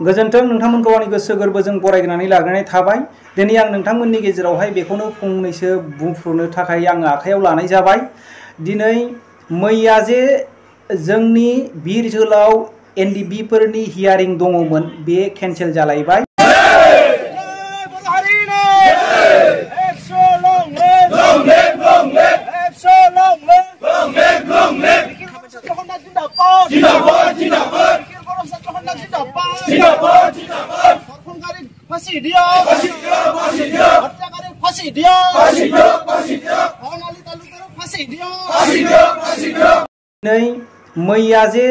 गोजोन्थों नोंथांमोनखौ आंनि गोसो गोरबोजों बरायनानै लाग्रोनाय थाबाय। दिनै आं नोंथांमोननि गेजेरावहाय बेखौनो फंनैसो बुंफ्रुनो थाखाय आं आखायाव लानाय जाबाय। दिनै मैया जे जोंनि बिर जोहोलाव एनडिबिफोरनि हियारिं दङमोन बे केन्सेल जालायबाय। मैया जे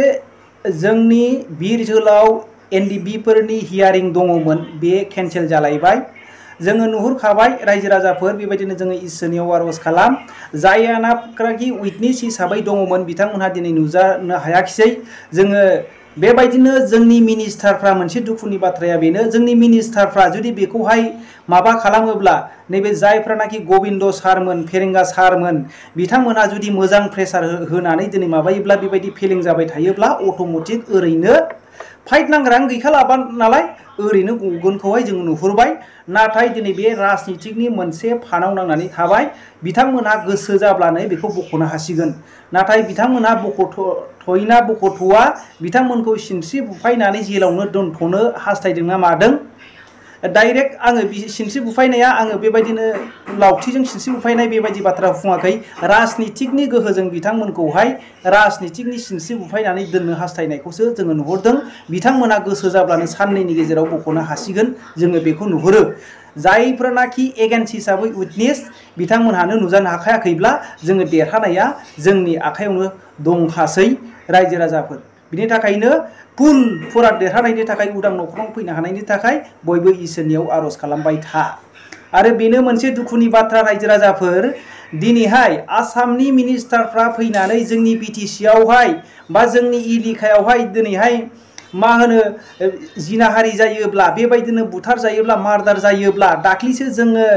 जोंनि बिर जोहोलाव एनडिबिफोरनि हियारिं दङमोन बे केन्सेल जालायबाय। जोङो नुहुरखाबाय रायजो राजाफोर बेबायदिनो जोङो इसोरनियाव आरज खालाम जायानाखि उइटनेस हिसाबै दङमोन बिथांमोनहा दिनै नुजानो हायाखिसै। जोङो बेबायदिनो जोंनि मिनिस्टारफ्रा मोनसे दुखुनि बाथ्राया बेनो जोंनि मिनिस्टारफ्रा जुदि बेखौहाय माबा खालामोब्ला नैबे जायफ्रानाखि गबिन्द सारमोन फेरेंगा सारमोन बिथांमोनहा जुदि मोजां प्रेसार होनानै दिनै माबायोब्ला बेबायदि फेलें जाबाय थायोब्ला अट'मेटिक ओरैनो फाइट नांग्रायानो गैखालाबा नालाय ओरैनो गगोनखौहाय जों नुहुरबाय। नाथाय दिनै बे राजनितिकनि मोनसे फानाव नांनानै थाबाय। बिथांमोनहा गोसो जाब्लानो बेखौ बख'नो हासिगोन। नाथाय बिथांमोनहा बख'थ'यैना बख'थ'वा बिथांमोनखौ सिनस्रि बुफायनानै जेलावनो दोनथ'नो हास्थायदोंना मादों। डाइरेक्ट आङो सिनस्रि बुफायनाया आङो बेबायदिनो लावथिजों सिनस्रि बुफायनाय बेबायदि बाथ्रा बुङाखै। राजनितिकनि गोहोजों बिथांमोनखौहाय राजनितिकनि सिनस्रि बुफायनानै दोननो हास्थायनायखौसो जोङो नुहुरदों। बिथांमोना गोसो जाब्लानो साननैनि गेजेराव बख'नो हासिगोन जोङो बेखौ नुहुरो। जायफोरनाखि एगेन्स्ट हिसाबै उइटनेस बिथांमोनहानो नुजानो हाखायाखैब्ला जोङो देरहानाया जोंनि आखायावनो दंखासै रायजो राजाफोर। बिनि थाखायनो फुरा देरहानायनि थाखाय उदां न'खराव फैनो हानायनि थाखाय बयबो इसोरनियाव आरज खालामबाय था। आरो बेनो मोनसे दुखुनि बाथ्रा रायजो राजाफोर दिनैहाय आसामनि मिनिस्टारफ्रा फैनानै जोंनि बिटिसि आवहाय बा जोंनि एलेकायावहाय दिनैहाय मा होनो जिनाहारि जायोब्ला बेबायदिनो बुथार जायोब्ला मार्डार जायोब्ला दाख्लिसो जोङो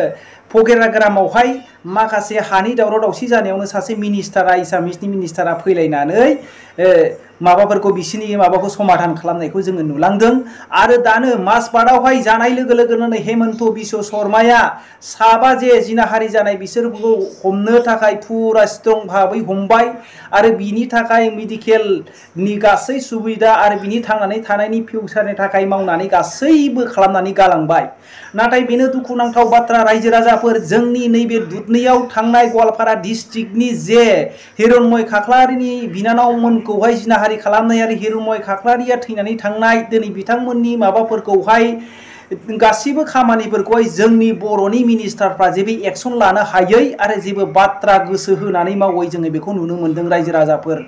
फगेराग्रामावहाय माखासे हानि दावराव दावसि जानायावनो सासे मिनिस्टारा एसामिसनि मिनिस्टारा फैलायनानै माबाफोरखौ बिसिनि माबाखौ समाधान खालामनायखौ जोङो नुलांदों। आरो दानो माजबाटआवहाय जानाय लोगो लोगोनो हेमन्त बिश्व शर्माया साबा जे जिनाहारि जानाय बिसोरखौ हमनो थाखाय फुरा स्ट्रं भाबै हमबाय। आरो बिनि थाखाय मेडिकेलनि गासै सुबिदा आरो बिनि थांनानै थानायनि फिउचारनि थाखाय मावनानै गासैबो खालामनानै गालांबाय। नाथाय बेनो दुखुनांथाव बाथ्रा रायजो राजाफोर जोंनि नैबे दुधनैयाव थांनाय गवालपारा डिस्ट्रिक्टनि जे हिरण्मय खाख्लारिनि बिनानावमोनखौहाय जिनाहारि खालामनाय आरो हिरण्मय खाख्लारिया थैनानै थांनाय दिनै बिथांमोननि माबाफोरखौहाय गासिबो खामानिफोरखौहाय जोंनि बर'नि मिनिस्टारफ्रा जेबो एक्सन लानो हायै आरो जेबो बाथ्रा गोसो होनानै मावै जोङो बेखौ नुनो मोनदों रायजो राजाफोर।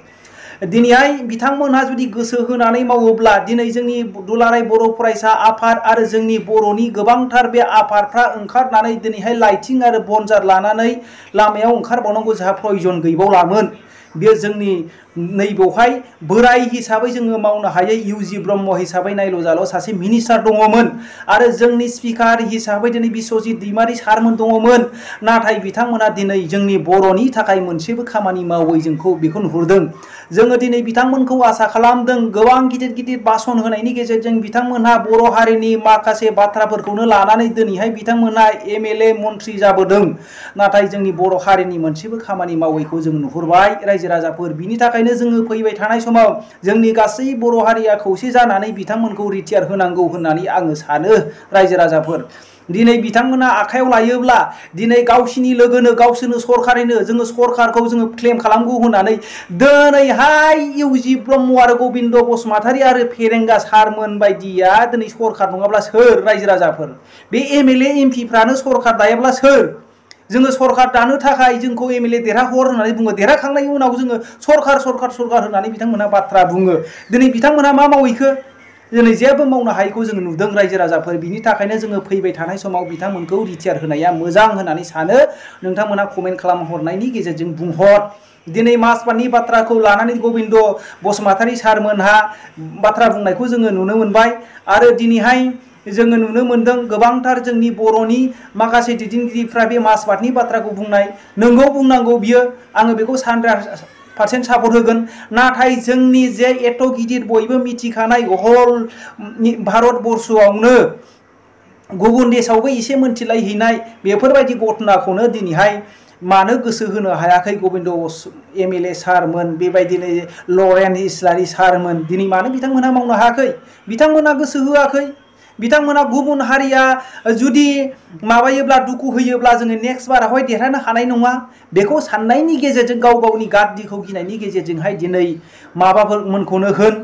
दिनैहाय बिथांमोनहा जुदि गोसो होनानै मावोब्ला दिनै जोंनि दुलाराय बर' फरायसा आफाद आरो जोंनि बर'नि गोबांथार बे आफादफ्रा ओंखारनानै दिनैहाय लाइटिं आरो बनजार लानानै लामायाव ओंखारबावनांगौ जोंहा प्रयजन गैबावलामोन। बेयो जोंनि नैबेवहाय बोराय हिसाबै जोङो मावनो हायै इउजि ब्रह्म हिसाबै नायल' जाल' सासे मिनिस्टार दङमोन। आरो जोंनि स्पिकार हिसाबै दिनै बिश्वजित दैमारि सारमोन दङमोन। नाथाय बिथांमोना दिनै जोंनि बर'नि थाखाय मोनसेबो खामानि मावै जोंखौ बेखौ नुहुरदों। जोङो दिनै बिथांमोनखौ आसा खालामदों गोबां गिदिर गिदिर भाषण होनायनि गेजेरजों बिथांमोनहा बर' हारिनि माखासे बाथ्राफोरखौनो लानानै दिनैहाय बिथांमोनहा एमएलए मन्त्रि जाबोदों। नाथाय जोंनि बर' हारिनि मोनसेबो खामानि मावैखौ जों नुहुरबाय रायजो राजाफोर। बिनि थाखायनो जोङो फैबाय थानाय समाव जोंनि गासै बर' हारिया खौसे जानानै बिथांमोनखौ रिटियार होनांगौ होननानै आङो सानो रायजो राजाफोर। दिनै बिथांमोना आखायाव लायोब्ला दिनै गावसिनि लोगोनो गावसोरनो सरखारैनो जोङो सरखारखौ जोङो क्लेम खालामगौ होननानै दिनैहाय इउजि ब्रह्म आरो गबिन्द बसुमतारी आरो फेरेंगा सारमोन बायदिया दिनै सरखार नङाब्ला सोर रायजो राजाफोर। बे एमएलए एमपिफ्रानो सरखार दायाब्ला सोर। जोङो सरखार दानो थाखाय जोंखौ एमएलए देरहाहर होननानै बुङो। देरहाखांनायनि उनाव जोङो सरखार सरखार सरखार होननानै बिथांमोनहा बाथ्रा बुङो। दिनै बिथांमोनहा मा मावैखो दिनै जेबो मावनो हायैखौ जोङो नुदों रायजो राजाफोर। बिनि थाखायनो जोङो फैबाय थानाय समाव बिथांमोनखौ रिटियार होनाया मोजां होननानै सानो। नोंथांमोना कमेन्ट खालामहरनायनि गेजेरजों बुंहर। दिनै माजबाटनि बाथ्राखौ लानानै गबिन्द बसुमतारी सारमोनहा बाथ्रा बुंनायखौ जोङो नुनो मोनबाय। आरो दिनैहाय जोङो नुनो मोनदों गोबांथार जोंनि बर'नि माखासे दैदेनगिरिफ्रा बे माजबाटनि बाथ्राखौ बुंनाय नोंगौ बुंनांगौ बियो आङो बेखौ 100% सापर्ट होगोन नाथाय जोंनि जे एथ' गिदिर बयबो मिथिखानाय हल भारत बर्षआवनो गुबुन देशावबो एसे मोनथिलायहैनाय बेफोरबायदि घटनाखौनो दिनैहाय मानो गोसो होनो हायाखै गोविंद एमएलए सारमोन बेबायदिनो लरेन इस्लारि सारमोन दिनै मानो बिथांमोनहा मावनो हायाखै बिथांमोनहा गोसो होआखै बिथांमोना गुबुन हारिया जुदि माबायोब्ला दुखु होयोब्ला जोङो नेक्स्ट बारावहाय देरहानो हानाय नङा बेखौ साननायनि गेजेरजों गाव गावनि गाद्दिखौ गिनायनि गेजेरजोंहाय दिनै माबाफोरमोनखौनो होन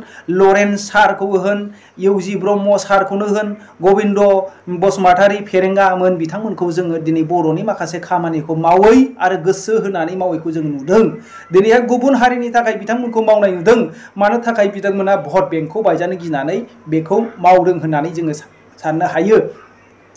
लरेन सारखौ होन इउजि ब्रह्म सारखौनो होन गोविंद बसुमतारी फेरेंगामोन बिथांमोनखौ जोङो दिनै बर'नि माखासे खामानिखौ मावै आरो गोसो होनानै मावैखौ जों नुदों दिनैहाय गुबुन हारिनि थाखाय बिथांमोनखौ मावनाय नुदों मानो थाखाय बिथांमोना भट बेंकखौ बायजानो गिनानै बेखौ मावदों होननानै जोङो साननो हायो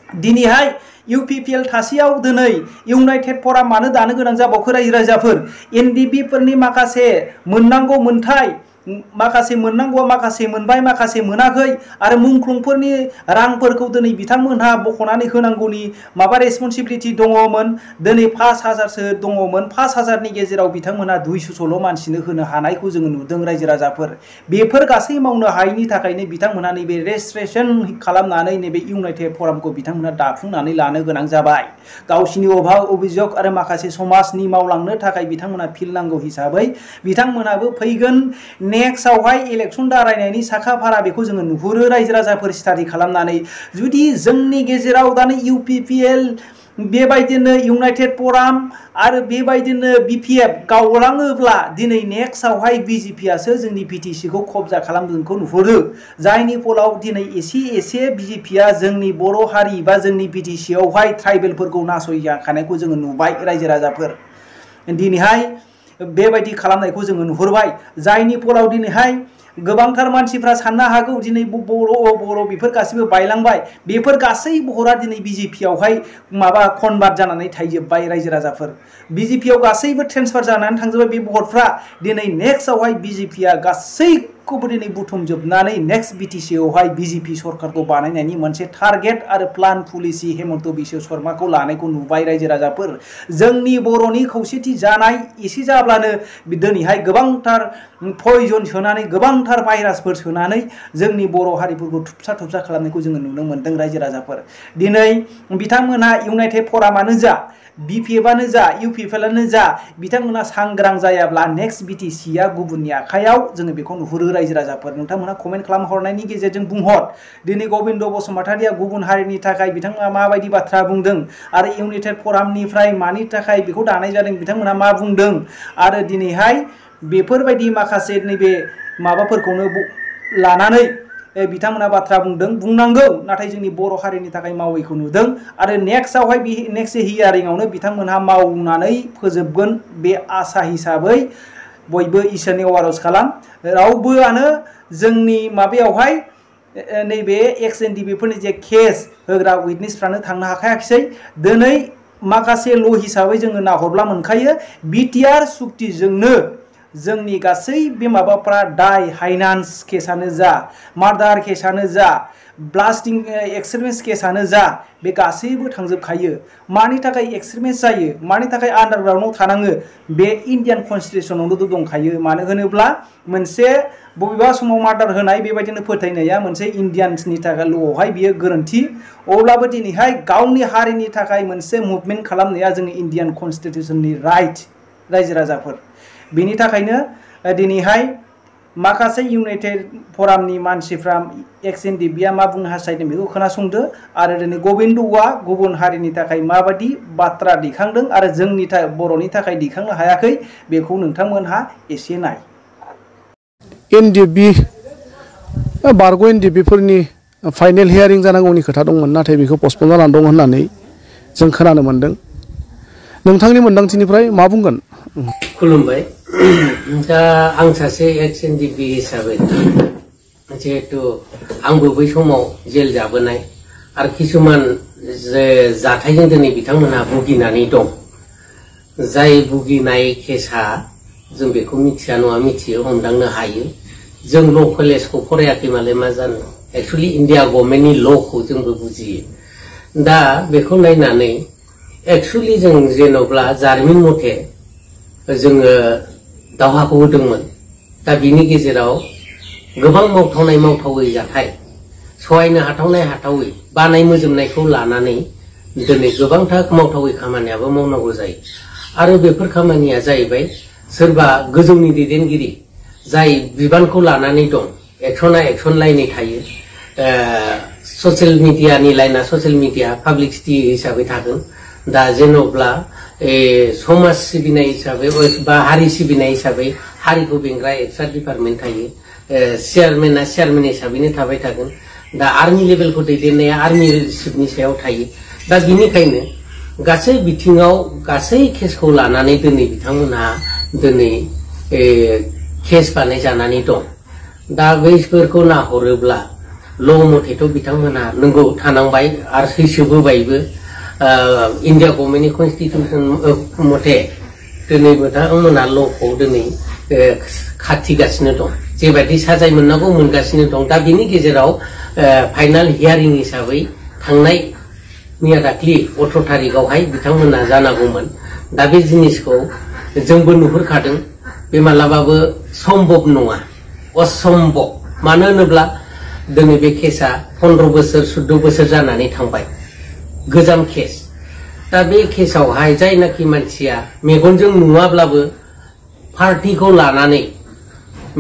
दिनैहाय इउपिपिएल थासेयाव दिनै इउनाइटेड फराम मानो दानो गोनां जाबावखो रायजो राजाफोर एनडिबि फोरनि माखासे मोननांगौ मोनथाय माखासे मोननांगौआ माखासे मोनबाय माखासे मोनाखै आरो मुंख्लंफोरनि रांफोरखौ दिनै बिथांमोनहा बख'नानै होनांगौनि माबा रेसपन्सिबिलिटि दङमोन दिनै 5000सो दङमोन 5000नि गेजेराव बिथांमोनहा 200ल' मानसिनो होनो हानायखौ जोङो नुदों रायजो राजाफोर बेफोर गासै मावनो हायैनि थाखायनो बिथांमोनहा नैबे रेजिस्ट्रेसन खालामनानै नैबे इउनाइटेड फरामखौ बिथांमोनहा दाफुंनानै लानो गोनां जाबाय गावसिनि अभाब अभियोग आरो माखासे समाजनि मावलांनो थाखाय बिथांमोनहा फिल नांगौ हिसाबै बिथांमोनाबो फैगोन नेक्स्टआवहाय इलेक्सन दारायनायनि साखाफारा बेखौ जोङो नुहुरो रायजो राजाफोर स्टाडि खालामनानै जुदि जोंनि गेजेराव दानो इउपिपिएल बेबायदिनो इउनाइटेड फराम आरो बेबायदिनो बिपिएफ गावलाङोब्ला दिनै नेक्स्टआवहाय बिजेपिआसो जोंनि बिटिसिखौ कब्जा खालामगोनखौ नुहुरो जायनि फलाव दिनै एसे बिजेपिआ जोंनि बर' हारि बा जोंनि बिटिसिआवहाय ट्राइबेलफोरखौ नासयजाखानायखौ जोङो नुबाय रायजो राजाफोर दिनैहाय बेबायदि खालामनायखौ जोङो नुहुरबाय जायनि फलाव दिनैहाय गोबांथार मानसिफ्रा साननो हागौ दिनै बर' बेफोर गासैबो बायलांबाय बेफोर गासै बहरा दिनै बिजेपिआवहाय माबा कनभार्ट जानानै थायजोब्बाय रायजो राजाफोर बिजेपिआव गासैबो ट्रेन्सफार जानानै थांजोब्बाय बे बहरफ्रा दिनै नेक्स्टआवहाय बिजेपिआ गासैखौबो दिनै बुथुमजोबनानै नेक्स्ट बिटिसिआवहाय बिजेपि सरकारखौ बानायनायनि मोनसे टारगेट आरो प्लान पलिसि हेमन्त बिश्व शर्माखौ लानायखौ नुबाय रायजो राजाफोर जोंनि बर'नि खौसेथि जानाय एसे जाब्लानो दिनैहाय गोबांथार पयजन सोनानै गोबांथार भाइरासफोर सोनानै जोंनि बर' हारिफोरखौ थुबसा खालामनायखौ जोङो नुनो मोन्दों रायजो राजाफोर दिनै बिथांमोनहा इउनाइटेड फरामानो जा बिपिएफआनो जा इउपिपिएलआनो जा बिथांमोना सांग्रां जायाब्ला नेक्स्ट बिटिसिआ गुबुननि आखायाव जोङो बेखौ नुहुरो रायजो राजाफोर नोंथांमोना कमेन्ट खालामहरनायनि गेजेरजों बुंहर दिनै गोविंद बसुमतारीया गुबुन हारिनि थाखाय बिथांमोना माबायदि बाथ्रा बुंदों आरो इउनाइटेड फरामनिफ्राय मानि थाखाय बेखौ दानाय जादों बिथांमोना मा बुंदों आरो दिनैहाय बेफोरबायदि माखासे नैबे माबाफोरखौनो लानानै बिथांमोना बाथ्रा बुंदों बुंनांगौ नाथाय जोंनि बर' हारिनि थाखाय मावैखौ नुदों आरो नेक्स्टआवहाय नेक्स्ट हियारिंआवनो बिथांमोनहा मावनानै फोजोबगोन बे आसा हिसाबै बयबो इसोरनि आरज खालाम रावबोआनो जोंनि माबायावहाय नैबे एक्स एनडिबिफोरनि जे केस होग्रा उइटनेसफ्रानो थांनो हाखायाखिसै दिनै माखासे ल' हिसाबै जोङो नाहरब्ला मोनखायो बिटिआर सुक्तिजोंनो जोंनि गासै बे माबाफ्रा दाय हाइनान्स केसानो जा मार्डार केसानो जा ब्लास्टिं एक्सट्रिमिस्ट केसानो जा बे गासैबो थांजोबखायो मानि थाखाय एक्सट्रिमिस्ट जायो मानि थाखाय आन्डारग्राउन्डआव थानाङो बे इन्डियान कनस्टिटिउसनावनो दंखायो मानो होनोब्ला मोनसे बबेबा समाव मार्डार होनाय बेबायदिनो फोथायनाया मोनसे इन्डियान्सनि थाखाय ल'आवहाय बियो गोरोन्थि अब्लाबो दिनैहाय गावनि हारिनि थाखाय मोनसे मुभमेन्ट खालामनाया जोंनि इन्डियान कनस्टिटिउसननि राइट रायजो राजाफोर बेनि थाखायनो दिनैहाय माखासे इउनाइटेड फरामनि मानसिफ्रा एक्स एनडिबिआ मा बुंनो हास्थायदों बेखौ खोनासंदो आरो दिनै गोविंदआ गुबुन हारिनि थाखाय माबायदि बाथ्रा दिखांदों आरो जोंनि बर'नि थाखाय दिखांनो हायाखै बेखौ नोंथांमोनहा एसे नाय एनडिबि बारग' एनडिबिफोरनि फाइनेल हियारिं जानांगौनि खोथा दंमोन नाथाय बेखौ पस्टपन जानानै दं होननानै जों खोनानो मोन्दों नोंथांनि मोन्दांथिनिफ्राय मा बुंगोन खुलुमबाय दा आं सासे एक्स एनडिबि हिसाबै जिहेतु आंबो बै समाव जेल जाबोनाय आरो किसुमान जाथायजों दिनै बिथांमोनहा भुगिनानै दं जाय भुगिनाय केसा जों बेखौ मिथिया नङा मिथियो हमदांनो हायो जों ल' कलेजखौ फरायाखै मालाय मा जानो एक्सुवेलि इन्डिया गभर्नमेन्टनि ल'खौ जोंबो बुजियो दा बेखौ नायनानै एक्सुवेलि जों जेन'ब्ला जारिमिन मथे जोङो दावहाखौ होदोंमोन दा बिनि गेजेराव गोबां मावथावनाय मावथावै जाथाय सहायनो हाथावनाय हाथावै बानाय मोजोमनायखौ लानानै दिनै गोबांथार मावथावै खामानियाबो मावनांगौ जायो आरो बेफोर खामानिया जाहैबाय सोरबा गोजौनि दैदेनगिरि जाय बिबानखौ लानानै दं एक्सना एक्सन लाइनै थायो ससियेल मिडियानि लाइना ससियेल मिडिया पाब्लिसिटि हिसाबै थागोन दा जेन'ब्ला समाज सिबिनाय हिसाबै बा हारि सिबिनाय हिसाबै हारिखौ बेंग्रा एक्सट्रा डिपार्टमेन्ट थायो चेयारमेना चेयारमेन हिसाबैनो थाबाय थागोन दा आर्मि लेभेलखौ दैदेननाया आर्मि चिफनि सायाव थायो दा बिनिखायनो गासै बिथिङाव गासै केसखौ लानानै दिनै बिथांमोनहा दिनै केस बानाय जानानै दं दा बैफोरखौ नाहरोब्ला ल मथेथ' बिथांमोनहा नंगौ थानांबाय आरो सैसोबोबायबो इन्डिया गभर्नमेन्टनि कनस्टिटिउसन मथे दिनै बिथांमोनहा ल'खौ दिनै खाथिगासिनो दं जेबायदि साजाय मोननांगौ मोनगासिनो दं दा बिनि गेजेराव फाइनाल हियारिं हिसाबै थांनाय मैया दाख्लि 18 तारिखआवहाय बिथांमोनहा जानांगौमोन दा बे जिनिसखौ जोंबो नुहुरखादों बे मालाबाबो सम्भब नङा असम्भब मानो होनोब्ला दिनै बे केसा 15 बोसोर 14 बोसोर जानानै थांबाय गोजाम केस दा बे केसावहाय जायनाखि मानसिया मेगनजों नुवाब्लाबो पार्टिखौ लानानै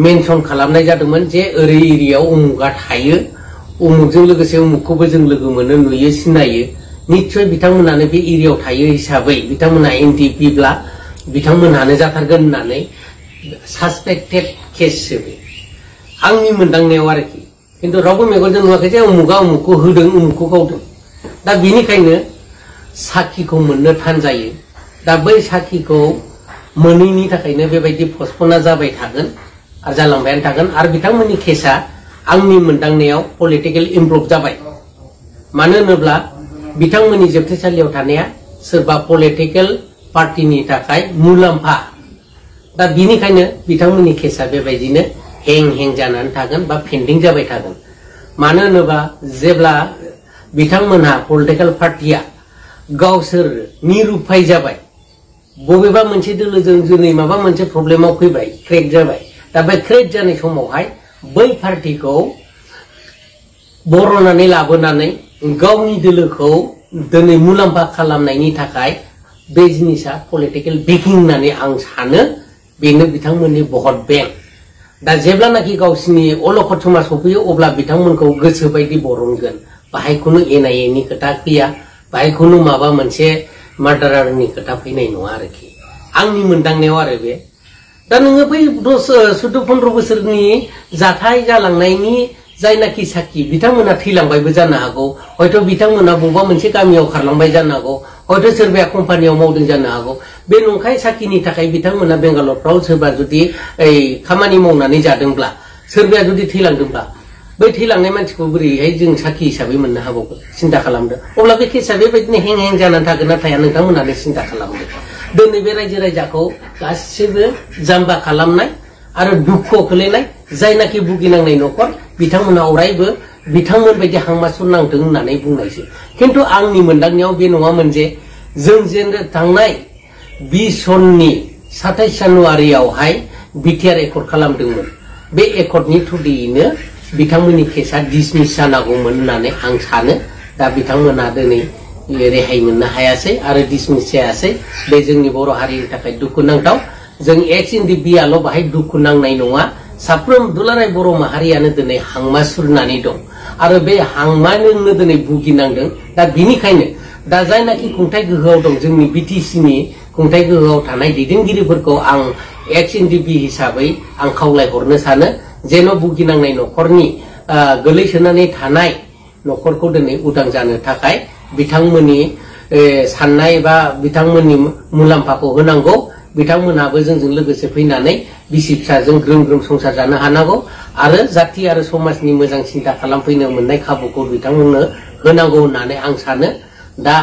मेनसन खालामनाय जादोंमोन जे ओरै एरियायाव उमुगा थायो उमुगजों लोगोसे उमुगखौबो जों लोगो मोनो नुयो सिनायो निश्चय बिथांमोनानो बे एरियायाव थायो हिसाबै बिथांमोना एनटिपिब्ला बिथांमोनहानो जाथारगोन होननानै सासपेक्टेड केससो आंनि मोनदांनायाव आरोखि खिन्थु रावबो मेगनजों नुवाखै जे उमुगा उमुगखौ होदों उमुगखौ गावदों दा बिनिखायनो साखिखौ मोननो थान जायो दा बै साखिखौ मोनैनि थाखायनो बेबायदि पस्टपना जाबाय थागोन आरो जालांबायानो थागोन आरो बिथांमोननि केसा आंनि मोनदांनायाव पलिटिकेल इमप्रुभ जाबाय मानो होनोब्ला बिथांमोननि जोबथेसालियाव थानाया सोरबा पलिटिकेल पार्टिनि थाखाय मुलाम्फा दा बिनिखायनो बिथांमोननि केसा बेबायदिनो हें जानानै थागोन बा पेन्डिं जाबाय थागोन मानो होनोबा जेब्ला बिथांमोनहा पलिटिकेल पार्टिया गावसोर निरुपाय जाबाय बबेबा मोनसे दोलोजों दिनै माबा मोनसे प्रब्लेमाव फैबाय क्रेक जाबाय दा बे क्रेक जानाय समावहाय बै पार्टिखौ बरनानै लाबोनानै गावनि दोलोखौ दिनै मुलाम्फा खालामनायनि थाखाय बे जिनिसा पलिटिकेल बेकिं होननानै आं सानो बेनो बिथांमोननि भट बेंक दा जेब्लानाखि गावसिनि अलखद समा सफैयो अब्ला बिथांमोनखौ गोसो बायदि बरनगोन बाहाय खुनु एनायनि खोथा फैया बाहाय खुनु माबा मोनसे मार्डारारनि खोथा फैनाय नङा आरोखि आंनि मोनदांनायाव आरो बे दा नोङो बै 14-15 बोसोरनि जाथाय जालांनायनि जायनाखि साखि बिथांमोना थैलांबायबो जानो हागौ हयथ' बिथांमोना बबेबा मोनसे गामियाव खारलांबाय जानो हागौ हयथ' सोरबाया कम्पानियाव मावदों जानो हागौ बे नंखाय साखिनि थाखाय बिथांमोना बेंगालरफ्राव सोरबा जुदि खामानि मावनानै जादोंब्ला सोरबाया जुदि थैलांदोंब्ला बै थैलांनाय मानसिखौ बोरैहाय जों साखि हिसाबै मोननो हाबावगोन सिन्था खालामदो अब्ला बे केसा बेबायदिनो हें जानानै थागोन ना थाया नोंथांमोनानो सिन्था खालामदो दिनै बे रायजो राजाखौ गासिबो जाम्बा खालामनाय आरो दुखुआव खोलैनाय जायनाखि भुगिनांनाय न'खर बिथांमोना अरायबो बिथांमोन बायदि हांमासुर नांथों होननानै बुंनायसो खिन्थु आंनि मोनदांनायाव बे नङामोन जे जों जेन थांनाय 20 सननि 27 जानुवारियावहाय बिटिआर एकर्ड खालामदोंमोन बे एकर्डनि थ्रुयैनो बिथांमोननि केसा डिसमिस जानांगौमोन होननानै आं सानो दा बिथांमोना दिनै रेहाय मोननो हायासै आरो डिसमिस जायासै बे जोंनि बर' हारिनि थाखाय दुखुनांथाव जों एक्स इन्डिभियाल बाहाय दुखु नांनाय नङा साफ्रोम दुलाराय बर' माहारियानो दिनै हांमा सुरनानै दं आरो बे हांमाजोंनो दिनै भुगिनांदों दा बिनिखायनो दा जायनाखि खुंथाय गोहोआव दं जोंनि बिटिसिनि खुंथाय गोहोआव थानाय दैदेनगिरिफोरखौ आं एक्स इन्डिभि हिसाबै आं खावलायहरनो सानो जेन' भुगिनांनाय न'खरनि गोलैसोनानै थानाय न'खरखौ दिनै उदां जानो थाखाय बिथांमोननि साननाय बा बिथांमोननि मुलाम्फाखौ होनांगौ बिथांमोनाबो जोंजों लोगोसे फैनानै बिसि फिसाजों ग्रोम ग्रोम संसार जानो हानांगौ आरो जाथि आरो समाजनि मोजां सिन्था खालामफैनो मोननाय खाबुखौ बिथांमोननो होनांगौ होननानै आं सानो दा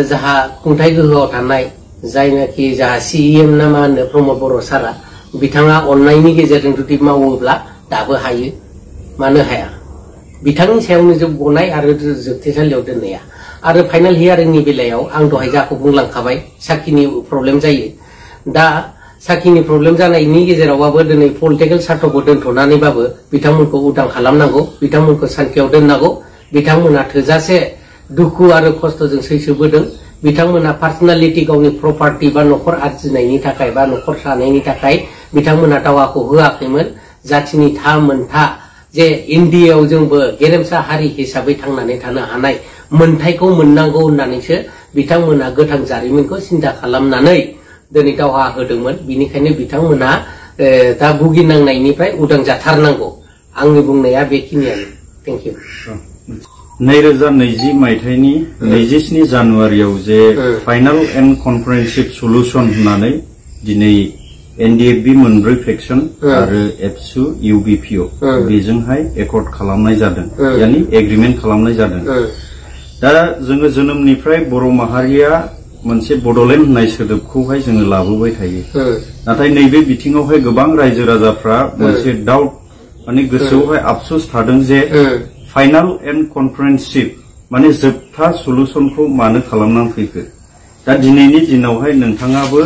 जाहा खुंथाय गोहोआव थानाय जायनाखि जाहा सिएम ना मा होनो प्रमद बर' सारा बिथाङा अननायनि गेजेरजों जुदि मावोब्ला दाबो हायो मानो हाया बिथांनि सायावनो जों गनाय आरो जोबथेसालियाव दोननाया आरो फाइनाल हियारिंनि बेलायाव आं दहाय जाखौ बुंलांखाबाय साखिनि प्रब्लेम जायो दा साखिनि प्रब्लेम जानायनि गेजेरावबाबो दिनै पलिटिकेल सार्थखौ दोनथ'नानैबाबो बिथांमोनखौ उदां खालामनांगौ बिथांमोनखौ सान्थियाव दोननांगौ बिथांमोना थोजासे दुखु आरो खस्थ'जों सैसोबोदों बिथांमोना पार्सनेलिटी गावनि प्रपार्टी बा न'खर आरजिनायनि थाखाय बा न'खर थानायनि थाखाय बिथांमोना दावाखौ होआखैमोन जाथिनि मोनथा जे इन्डियायाव जोंबो गेरेमसा हारि हिसाबै थांनानै थानो हानाय मोनथायखौ मोननांगौ होननानैसो बिथांमोना गोथां जारिमिनखौ सिन्था खालामनानै दिनै दावहा होदोंमोन बिनिखायनो बिथांमोना दा भुगिनांनायनिफ्राय उदां जाथारनांगौ आंनि बुंनाया बेखिनियानो थेंक इउ 2020 मायथाइनि 27 जानुवारियाव जे फाइनाल एन्ड कम्प्रिहेन्सिभ सल्युशन होननानै दिनै एनडिएफबी मोनब्रै फेक्शन आरो एबसु इउबिपिअ बेजोंहाय एकर्ड खालामनाय जादों यानि एग्रीमेन्ट खालामनाय जादों दा जोङो जोनोमनिफ्राय बर' माहारिया मोनसे बड'लेण्ड होननाय सोदोबखौहाय जोङो लाबोबाय थायो नाथाय नैबे बिथिङावहाय गोबां रायजो राजाफ्रा मोनसे डाउट माने गोसोआवहाय आफसोस थादों जे फाइनाल एन्ड कम्प्रिहेन्सिभ माने जोबथा सल्युशनखौ मानो खालामनानै फैखो दा दिनैनि दिनावहाय नोंथाङाबो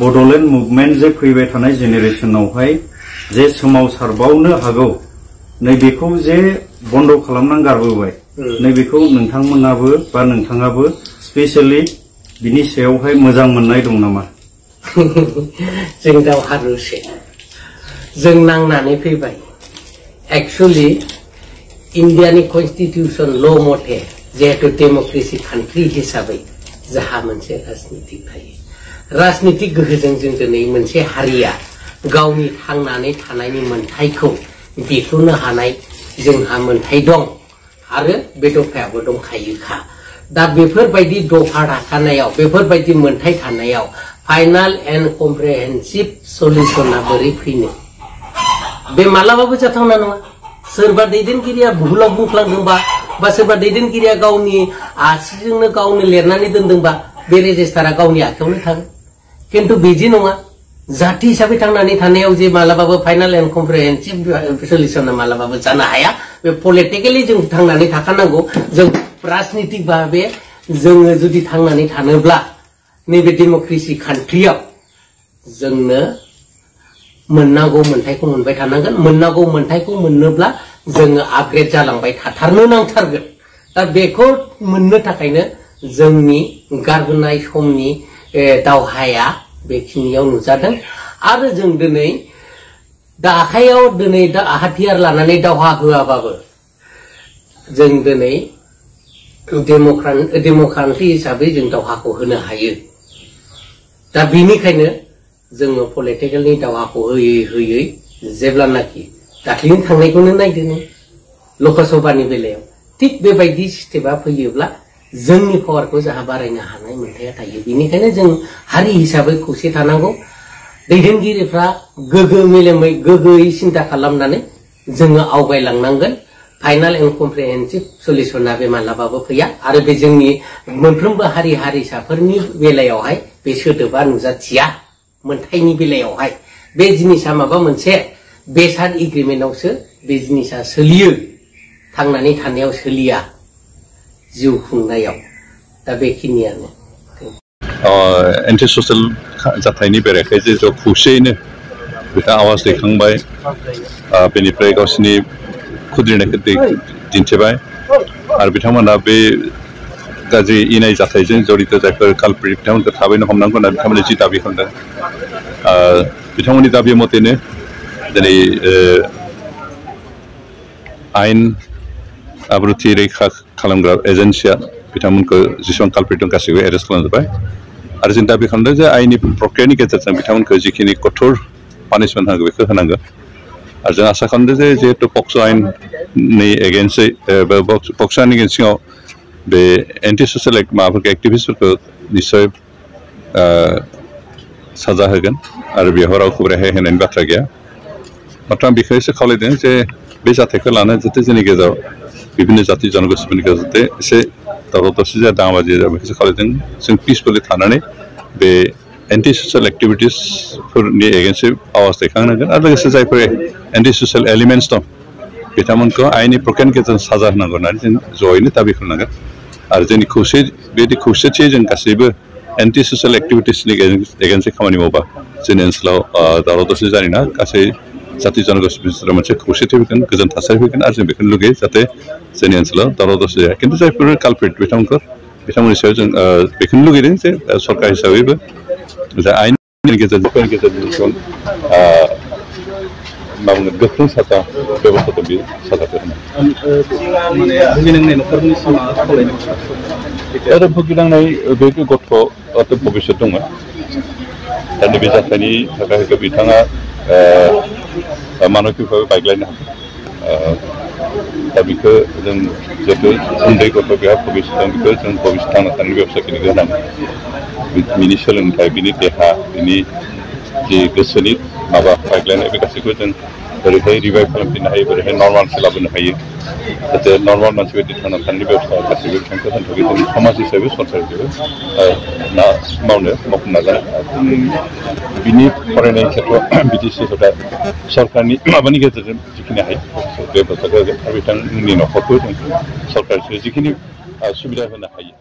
बड'लेण्ड मुभमेन्ट जे फैबाय थानाय जेनेरेशनावहाय जे सोमावसारबावनो हागौ नैबेखौ जे बन्द खालामनानै गारबोबाय नैबेखौ नोंथांमोनाबो बा नोंथाङाबो स्पेशली बिनि सायावहाय मोजां मोननाय दं नामा जों दावहारुसो जों नांनानै फैबाय एक्चुअली इन्डियानि कन्स्टिट्यूशन ल मथे जेहेतु डेमोक्रेसि कान्ट्रि हिसाबै जाहा मोनसे राजनीतिक थायो राजनीतिक गोहोजों जों दिनै मोनसे हारिया गावनि थांनानै थानायनि मोनथायखौ बेखेवनो हानाय जोंहा मोनथाय दं आरो बे दफायाबो दंखायोखा दा बेफोरबायदि दफा थाखानायाव बेफोरबायदि मोनथाय थानायाव फाइनाल एन्ड कम्प्रिहेन्सिभ सल्युशना बोरै फैनो बे मालाबाबो जाथावना नङा सोरबा दैदेनगिरिया भुलाव बुंफ्लांदोंबा बा सोरबा दैदेनगिरिया गावनि आसिजोंनो गावनो लिरनानै दोनदोंबा बे रेजिस्टारा गावनि आखायावनो थागोन किन्तु बिदि नङा जाति हिसाबै थांनानै थानायाव जे मालाबाबो फाइनाल एन्ड कम्प्रिहेन्सिभ सल्युशना मालाबाबो जानो हाया बे पलिटिकेलि जों थांनानै थाखानांगौ जों राजनीतिक भाबे जोङो जुदि थांनानै थानोब्ला नैबे डेमोक्रेसि कान्ट्रियाव जोंनो मोननांगौ मोनथायखौ मोनबाय थानांगोन मोननांगौ मोनथायखौ मोननोब्ला जोङो आपग्रेड जालांबाय थाथारनो नांथारगोन दा बेखौ मोननो थाखायनो जोंनि गारबोनाय समनि दावहाया बेखिनियाव नुजादों आरो जों दिनै दा आखायाव दिनै दा हाथियार लानानै दावहा होआबाबो जों दिनै डेमोक्रेसि हिसाबै जों दावहाखौ होनो हायो दा बेनिखायनो जोङो पलिटिकेलनि दावहाखौ होयै होयै जेब्लानाखि दाख्लैनि थांनायखौनो नायदो नों लकसभानि बेलायाव थिक बेबायदि सिस्टेमा फैयोब्ला जोंनि पावारखौ जाहा बारायनो हानाय मोनथाया थायो बेनिखायनो जों हारि हिसाबै खौसे थानांगौ दैदेनगिरिफ्रा गोगो मेलेमै गोगोयै सिन्था खालामनानै जोङो आवगायलांनांगोन फाइनाल एन्ड कम्प्रिहेन्सिभ सल्युशना बे मालाबाबो फैया आरो बे जोंनि मोनफ्रोमबो हारि हारिसाफोरनि बेलायावहाय बे सोदोबा नुजाथिया मोनथायनि बेलायावहाय बे जिनिसा माबा मोनसे बेसाद एग्रिमेन्टआवसो बे जिनिसा सोलियो थांनानै थानायाव सोलिया जिउ खुंनायाव दा बेखिनियानो एन्टि ससियेल जाथायनि बेरेखायै जे खौसेयैनो बिथाङा आवाज दैखांबाय बेनिफ्राय गावसिनि खुद्रिनायखौ दिन्थिबाय आरो बिथांमोना बे गाज्रि इनाय जाथायजों जड़ित जायफोर कालप्रिट बिथांमोनखौ थाबैनो हमनांगौ होननानै बिथांमोननि जि दाबि खालामदों बिथांमोननि दाबि मथेनो दिनै आयेन आब्रुथि रैखा खालामग्रा एजेन्सिया बिथांमोनखौ जेसेबां कालप्रिट दं गासैबो एरेस्ट खालामजोब्बाय आरो जों दाबि खालामदों जे आयेननि प्रक्रियानि गेजेरजों बिथांमोनखौ जिखिनि कठोर पानिशमेन्ट होनांगौ बेखौ होनांगौ आरो जों आसा खालामदों जे जिहेतु पक्स' आयेननि एगेन्स्टै पक्स' आयेननि सिङाव बे एन्टि ससियेल माबाफोरखौ एक्टिभिस्टफोरखौ निस्सय साजा होगोन आरो बेयाव रावखौबो रेहाय होनायनि बाथ्रा गैया माथ्र आं बेखौ एसे खावलायदों जे बे जाथायखौ लानो जाहाथे जोंनि गेजेराव बिभिन्न जाति जनगोष्ठीफोरनि गेजेराव जाहाथे एसे दावराव दावसि जाया दाङाबाजि जाया बेखौसो खावलायदों जों पिसफुलि थानानै बे एन्टि ससियेल एक्टिभिटिसफोरनि एगेन्स्टै आवाज दैखांनांगोन आरो लोगोसे जायफोर एन्टि ससियेल एलिमेन्टस दं बिथांमोनखौ आयेननि प्रक्रियानि गेजेरजों साजा होनांगौ होननानै जों जयैनो दाबि खालामनांगोन आरो जोंनि खौसेथियै जों गासैबो एन्टि ससियेल एक्टिभिटिसनि एगेन्स्टै खामानि मावबा जोंनि ओनसोलाव दावराव दावसि जानाय नङा गासै जाति जनगोष्ठी बिसोरो मोनसे खौसेथि फैगोन गोजोन थासारि फैगोन आरो जों बेखौनो लुगैयो जाहाथे जोंनि ओनसोलाव दावराव दावसि जाया खिन्थु जायफोर कालप्रिट बिथांमोननि सायाव जों बेखौनो लुगैदों जे सरकार हिसाबैबो जा आयेननि गेजेरजों मा बुंगोन गोख्रों साजा बेब'स्थाखौ बे साजाखौ होनाय भुगिनांनाय बे गथ' भबिष्यत दङ दा नैबे जाथायनि थाखाय बिथाङा मानसिकभाबै बायग्लायनो हागौ दा बेखौ जों जिहेतु उन्दै गथ' बेहा भबिष्यत दं बेखौ जों भबिष्यत थांना थानायनि बेब'स्था खिनिखौ होनांगोन बिनि सोलोंथाइ बिनि देहा बिनि जि गोसोनि माबा बायग्लायनाय बे गासैखौ जों बोरैहाय रिभाइभ खालामफिननो हायो बोरैहाय नर्मालसो लाबोनो हायो जाहाथे नर्माल मानसि बायदि थांना थानायनि बेब'स्था गासैबो बिथांखौ होनो थाखाय जों समाज हिसाबै सरकार हिसाबै मावफुंनो नाजानाय बिनि फरायनाय खेथ्रआव बिटिसि सरकारनि माबानि गेजेरजों जिखिनि हायो बे बाथ्राखौ बिथांमोननि न'खरखौ जों सरकारजों जिखिनि सुबिदा होनो हायो